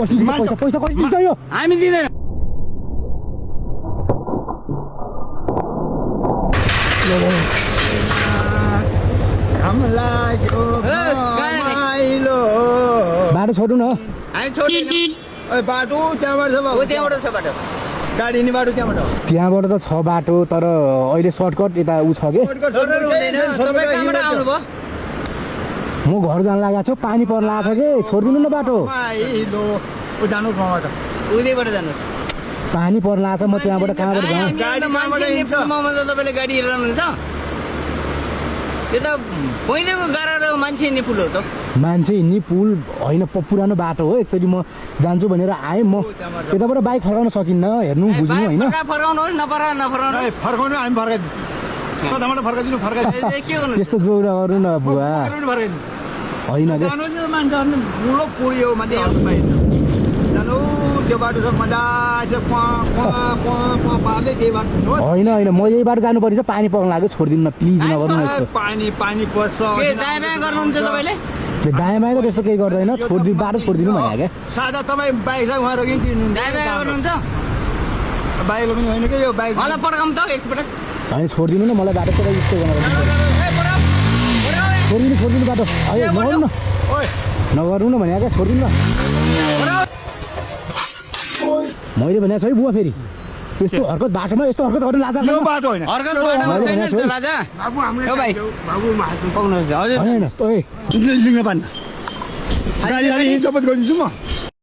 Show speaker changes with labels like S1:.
S1: कसले दिन्छ पैसा कसले दिन्छ यो
S2: हामी दिँदैन
S1: बाटो छोड्नु न
S2: हामी छोड्दिनौँ
S3: बाटो त्यहाँबाट छ बाबु
S2: त्यहाँबाट छ बाटो
S3: गाडी हिँड्ने बाटो त्यहाँबाट
S1: त्यहाँबाट त छ बाटो तर अहिले सर्टकट यता ऊ छ के
S2: छोडेर हुँदैन तपाईँ कहाँबाट आउनुभयो
S1: म घर जान लागेको छु पानी पर्न लागेको छ कि छोडिदिनु न बाटो
S3: जानु ठाउँबाट
S2: उदयबाट जानुहोस्
S1: पानी पर्न लागेको छ म त्यहाँबाट कहाँबाट जाउँ
S2: तपाईँले गाडी हेरिरहनुहुन्छ त्यो त पहिलेको गाह्रो मान्छे हिँड्ने पुल हो त
S1: मान्छे हिँड्ने पुल होइन पुरानो बाटो हो एकचोटि म जान्छु भनेर आएँ म यताबाट बाइक फर्काउन सकिन्न हेर्नु बुझ्नु होइन
S2: फर्काउनुहोस् नफर्काउनुहोस्
S3: फर्काउनु हामी फर्काइदिन्छौँ कताबाट फर्काइदिनु फर्काइदिनु
S2: के गर्नु
S1: त्यस्तो जोड गर्नु न बुवा
S3: फर्काइदिनु
S1: होइन के
S3: मान्छे बुढो पुऱ्यो मान्छे हेर्नु पाइन्छ जानु त्यो बाटो छ मजाले पार्दै त्यही बाटो छ
S1: होइन होइन म यही बाटो जानु पर्छ पानी पर्न लाग्यो छोडिदिनु न प्लिज नगर्नु न यस्तो
S3: पानी पर्छ
S2: दायाँ बायाँ गर्नुहुन्छ तपाईँले
S1: दायाँ बायाँ त त्यस्तो केही गर्दैन छोडिदिनु बाटो छोडिदिनु भने क्या
S3: सादा तपाईँ बाइक छ उहाँ रोकिनु
S2: दायाँ बायाँ गर्नुहुन्छ
S3: बाइक रोकिनु होइन कि यो बाइक
S2: मलाई पड्काउँ त एकपटक
S1: होइन छोडिदिनु न मलाई बाटो चाहिँ यस्तो छोडिदिनु बाटो होइन नगर्नु न नगर्नु न भने क्या छोडिदिनु न मैले भनेको छु है बुवा फेरि यस्तो हरकत बाटोमा यस्तो हरकत गर्नु लाजा
S3: यो बाटो होइन
S2: अर्को बाटो छैन नि त राजा
S3: बाबु हाम्रो
S2: भाइ
S3: बाबु
S2: पाउनुहोस् हजुर
S1: होइन
S3: लिङ्ग पानी गाडी जपत गरिदिन्छु म